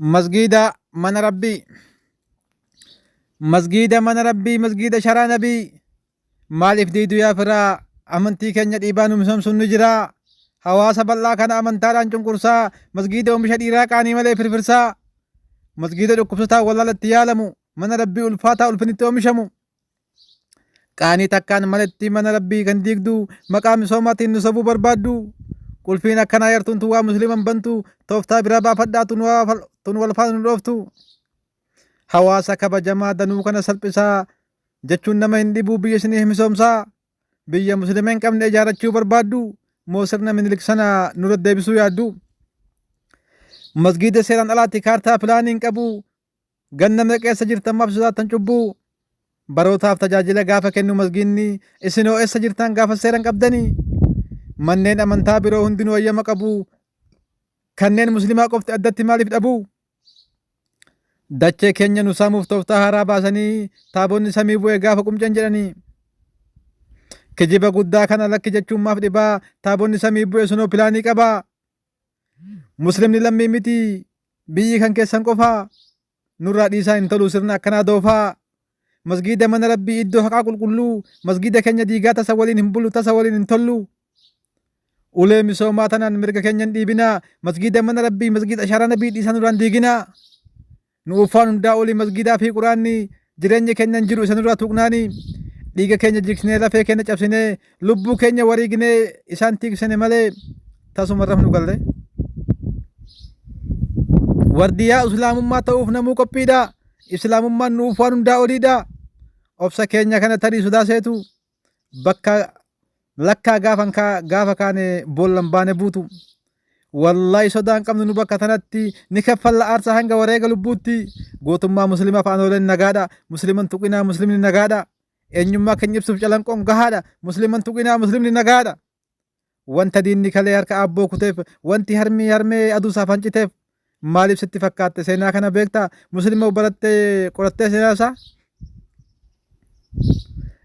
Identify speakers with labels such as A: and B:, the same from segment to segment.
A: Masgiida mana Rabbii. Masgiida mana Rabbii, masgiida sharaa Nabii. Maaliif diidu yaa firaa? Amantii keenya dhiibaa nu misoomsuun ni jiraa. Hawaasa bal'aa kana amantaadhaan cunqursaa, masgiida oomisha dhiiraa qaanii malee firfirsaa. Masgiida dhukkubsataa wallaala itti yaalamu, mana Rabbii ulfaataa ulfinni itti oomishamu. Qaanii takkaan maletti mana Rabbii kan diigdu, maqaa misoomaatiin nu sobuu barbaaddu. Qulfiin akkanaa yartuun tun waa muslima hin bantu, tooftaa biraa baafadhaa tun wal faana nu dhooftu. Hawaasa kabajamaa danuu kana salphisaa jechuun nama hin dhibuu biyya isiniif misoomsaa. Biyya muslima hin qabne ijaarrachuu barbaaddu moo sirna Minilik sana nurra deebisuu yaaddu? Masgiida seeraan alaatti kaartaa pilaanii hin qabu. Ganna meeqa eessa jirtan maaf sodaattan cubbuu? Barootaaf tajaajila gaafa kennu masgiinni isin hoo eessa jirtan gaafa seera hin qabdanii? Manneen amantaa biroo hundinuu hayyama qabu. Kanneen muslimaa qofti addatti maaliif dhabu? Dachee keenya nu saamuuf tooftaa haaraa baasanii taabonni samii bu'e gaafa qumceen jedhanii. Kijiba guddaa kana lakki jechuun maaf dhibaa taabonni samii bu'e sunoo pilaanii qabaa. Muslimni lammii miti biyyi kan keessan qofaa nurraa dhiisaa hin tolu sirna akkanaa doofaa. Masgiida mana Rabbii iddoo haqaa qulqulluu masgiida keenya diigaa tasa waliin hin bullu tasa waliin hin tollu. Ulee misoomaa tanaan mirga keenya hin dhiibinaa masgiida mana Rabbii masgiida ashaaraa nabii dhiisaa nurraan diiginaa. Nu uffaan hundaa olii masgiidaa fi quraanni jireenya keenya hin jiru isa nurraa tuqnaani. Dhiiga keenya jigsinee lafee keenya cabsinee lubbuu keenya wariignee isaan tiiksine malee tasuma rafnu galle. Wardiyaa islaamummaa ta'uuf namuu qophiidha. Islaamummaan nuuf waan hundaa oliidha. Obsa keenya kana tarii sodaa seetu bakka lakkaa gaafan gaafa kaane boollan baane buutu. Wallahi sodaa hin qabnu nu bakka tanatti ni kaffalla aarsaa hanga wareega lubbuutti. Gootummaa muslimaaf aanooleen nagaadha. Musliman tuqinaa muslimni nagaadha. Eenyummaa keenya ibsuuf calanqoon gahaadha. Musliman tuqinaa muslimni nagaadha. Wanta diinni kalee harka aabboo kuteef, wanti harmii harmee aduu saafaan citeef maaliif sitti fakkaatte seenaa kana beektaa? Muslima barattee qorattee seenaa isaa?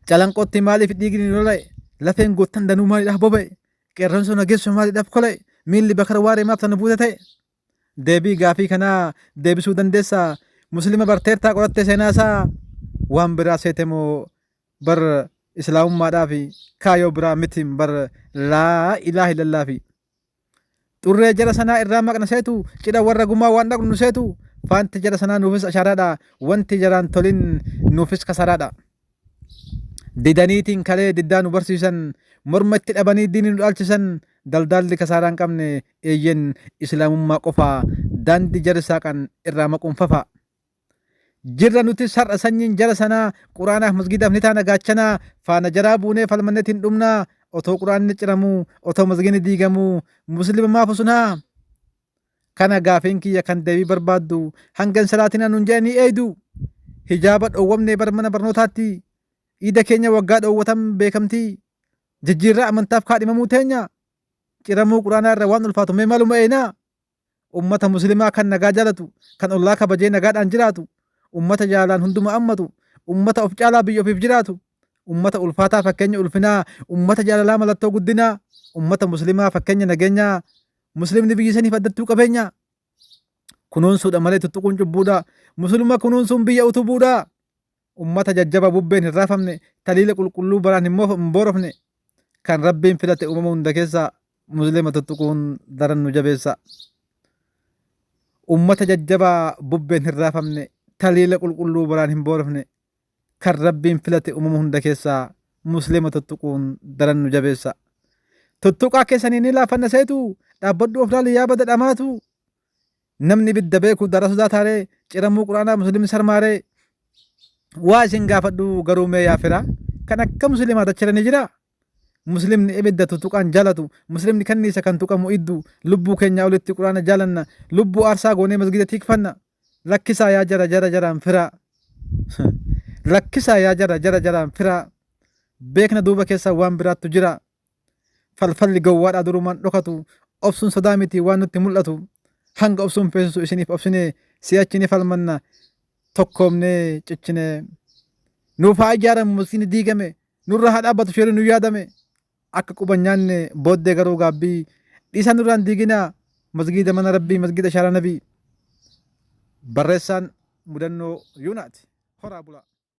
A: Calanqootti maaliif dhiigni lola'e? Lafeen goottan danuu maaliidhaaf boba'e? Qeerransa nageessu maaliidhaaf kola'e? Miilli bakar waaree maaf tana buute ta'e? Deebii gaafii kanaa deebisuu dandeessaa? Muslima barteertaa qorattee seenaa isaa? Waan biraa seete moo bar islaamummaadhaafi kaayoo biraa mitim bar laa ilaaha illallaafi. Xurree jara sanaa irraa maqna seetu cidha warra gumaa waan dhaqnu nu seetu faanti jara sanaa nuufis ashaaraadha wanti jaraan tolin nuufis kasaraadha. Didaniitiin kalee diddaa nu barsiisan morma itti dhabanii diinii nu dhaalchisan daldaalli kasaaraa hin qabne eeyyen islaamummaa qofa daandii jarri saaqan irraa maquun fafa. Jirra nutis har'a sanyiin jara sanaa Qur'aanaaf masgiidaaf ni taana gaachanaa Faana jaraa buunee falmanneet hin dhumnaa Otoo Qur'aanni ciramuu otoo masgiidni diigamuu Muslima maaf usunaa? Kana gaafiin kiyya kan deebii barbaaddu Hanga hin salaatinaa nuun jedhanii eeydu Hijaaba dhoowwamne bar mana barnootaatti Iida keenya waggaa dhoowwatan beekamtii Jijjiirraa amantaaf kaadhimamuu teenya Ciramuu Qur'aanaa irra waan ulfaatu mee maluma eeynaa? Ummata Muslimaa kan nagaa jaalatu, kan ollaa kabajee nagaadhaan jiraatu, ummata jaalalaan hunduma ammatu, ummata of caalaa biyya ofiif jiraatu, ummata ulfaataa fakkeenya ulfinaa, ummata jaalalaa mallattoo guddinaa, ummata Muslimaa fakkeenya nageenyaa, Muslimni biyya saniif addattuu qabeenya. Kunuunsuudha malee tuttuquun cubbuudha. Muslima kunuunsuun biyya utubuudha. Ummata jajjaba bubbeen hin raafamne, taliila qulqulluu baraan hin boorofne, kan Rabbiin filate uumama hunda keessaa Muslima tuttuquun daran nu jabeessa. Ummata jajjabaa bubbeen hin raafamne, taliila qulqulluu baraan hin boorofne, kan Rabbiin filate uumama hunda keessaa Muslima tuttuquun daran nu jabeessa. Tuttuqaa keessanii ni laafanna seetu, dhaabbadhu of laali yaa bada dhamaatu. Namni ibidda beeku dara sodaataaree, ciramuu quraanaa muslimni sarmaaree. Waa isin gaafadhu garuu mee yaa fira, kan akka muslimaa dachira ni jiraa? Muslimni ibidda tutuqaan jaalatu, muslimni kanniisa kan tuqamu iddu, lubbuu keenyaa olitti quraana jaalanna, lubbuu aarsaa goonee masgida tiikfanna. Lakkisaa yaa jara jara jaraan firaa. Lakkisaa yaa jara jara jaraan firaa. Beekna duuba keessa waan biraattu jira. Falfalli gowwaadhaa durumaan dhokatu, obsuun sodaa miti waan nutti mul'atu. Hanga obsuun feesisu isiniif obsinee si'achi ni falmanna tokkoomnee cichinee. Nuuf haa ijaaramu masgiidni diigame, Nurra haa dhaabbatu shirri nu yaadame. Akka quba hin nyaanne booddee garuu gaabbii. Dhiisaa nurraa hin diiginaa masgiida mana Rabbii masgiida ashaaraa Nabii. Barreessaan Mudannoo Yuunaati. Horaa bulaa!